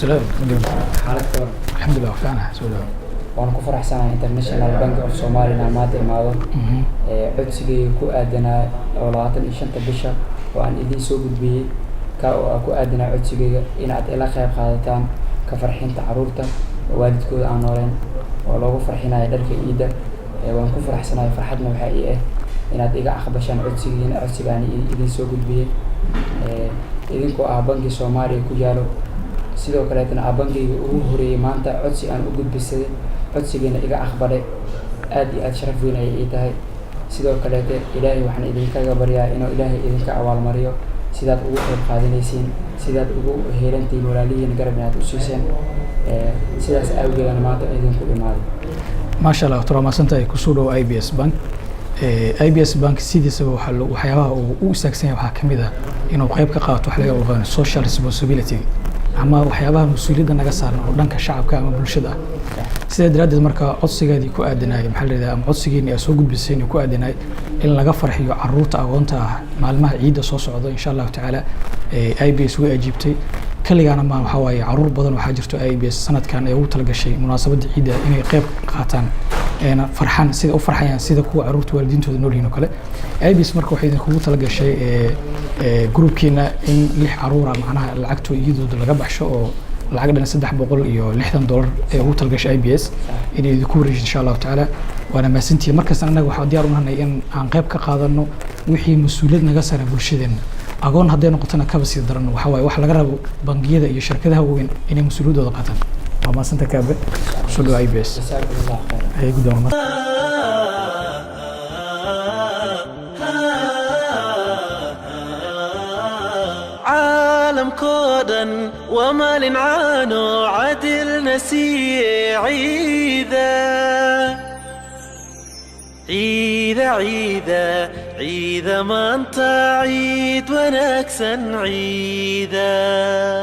Salaam. Xaalad ka waran? Alxamdulilah, waa fiicanahay, soo dhawo. Waan ku faraxsanahay International Bank of Somalia inaan maanta imaado. Codsigayga ku aadanaa oo 25-ta bisha oo aan idiin soo gudbiyey, ka oo aan ku aadanaa codsigayga inaad ila qayb qaadataan ka farxinta caruurta oo waalidkooda aan nooleen oo loogu farxinayo dharka ciidda. Waan ku faraxsanahay, farxadna waxaa ii ah inaad iga aqbashaan codsigiina, codsigaan idiin soo gudbiyey. Idinkoo ah banki Soomaaliya ku yaalo, sidoo kaleetana ah bankiyga ugu horeeyey maanta codsi aan u gudbisaday, codsigiina iga aqbalay, aad iyo aad sharaf weyn ayay ii tahay. Sidoo kaleete Ilaahay waxaan idinkaga baryaa inuu Ilaahay idinka abaalmariyo sidaad ugu qayb qaadanaysiin, sidaad ugu heelantihiin walaalihiin garab inaad u siiseen. Sidaas awgeedana maanta idinku imaaday. Maasha Allah, waa mahadsantahay. Kusoo dhow IBS Bank. IBS Bank sidiisaba waxaa waxyaabaha uu u istaagsan yahay waxaa ka mid ah inuu qayb ka qaato wax laga yaqaano social responsibility ama waxyaabaha mas-uuliyadda naga saaran oo dhanka shacabka ama bulshada ah. Sidaa daraaddeed marka codsigaadii ku aadanayay, maxaa la yidhahdaa, ama codsigiini aad soo gudbiseen ku aadanayay in laga farxiyo caruurta agoonta ah maalmaha ciidda soo socda, insha Allahu tacaala IBS way ajiibtay. Kaligaana ma waxaa waaye, caruur badan waxaa jirto IBS sanadkan ay ugu talagashay munaasabadda ciidda inay qayb qaataan, eena farxaan sida u farxayaan sida kuwa caruurta waalidiintooda nool yihiin oo kale. IBS marka waxay idinkugu talagashay groupkiina in lix caruura macnaha lacagto iyadooda laga baxsho oo lacag dhan $360 ee ugu talagashay IBS inay idinku wareejiso, insha Allahu tacaala. Waana mahadsantihiin. Markasta annaga waxaa diyaar u nahay in aan qayb ka qaadano wixii mas-uuliyad naga saaran bulshadeenna. Agoon hadday noqotona kaba sii daran, waxaa waaye wax laga rabo bangiyada iyo shirkadaha waaweyn inay mas-uuliyaddooda qaataan. Waa mahadsanta kaabe, kusoo dhawo IBS. Jasaakum Allah khayr. Ayay guddoon. Caalamkoo dhan waa maalin caano cadilna siiye ciida ciida ciida ciida maanta, ciid wanaagsan ciida.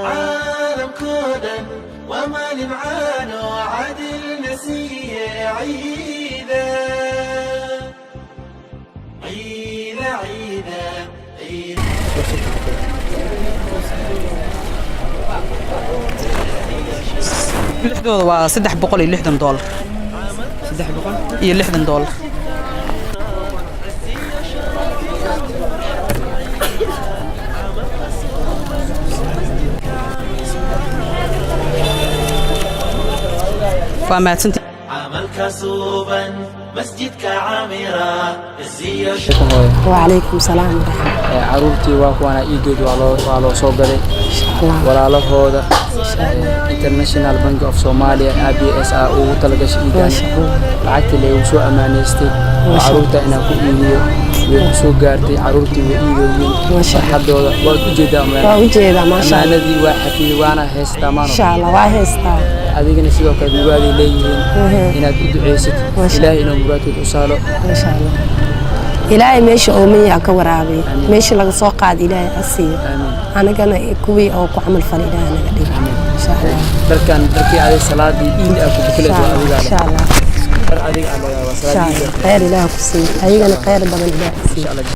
Caalamkoo dhan waa maalin caano cadilna siiye ciida ciida ciida ciida. Lixdooda waa $360. 300 iyo $60. Waa mahadsanti. Camalka suuban masjidka camira isiyo. Hooyo. وعليكم السلام ورحمة. Caruurtii waa kuwaana, iidood waa loo soo gaday. الله. Walaalahooda International Bank of Somalia IBS a ugu talagashay iidan. ما شاء الله. Lacagtii laygu soo ammaanaystay oo caruurta inaan ku iibiyo way ku soo gaartay. Caruurtii way iidooyiin. Ma sha Allah. Farxadooda waad ujeedaa. Waa ujeedaa, ma sha Allah. Ammaanadii waa xafiday, waana haystaa maano. إن شاء الله waa haystaa. Adigana sidoo kale muraaday leeyihiin inaad u duceysid. Ma sha. Ilaahay inuu muraadkood u sahlo. ما شاء الله, Ilaahay meesha oomaya ka waraabiyo, meesha laga soo qaado Ilaahay ha siiyo. Aamiin. Anagana kuwii oo ku camal fala Ilaahay naga dhigo, insha Allah. Dharkan dharkii adig salaadii iid aa ku tukanayso. Insha Allah. Adigaa Insha Allah. dhar adiga aa leedahay, waa Insha salaadii Allah. iid. Khayr Ilaah ku siiyo, ayagana khayr badan Ilaah ku siiyo. Insha Allah.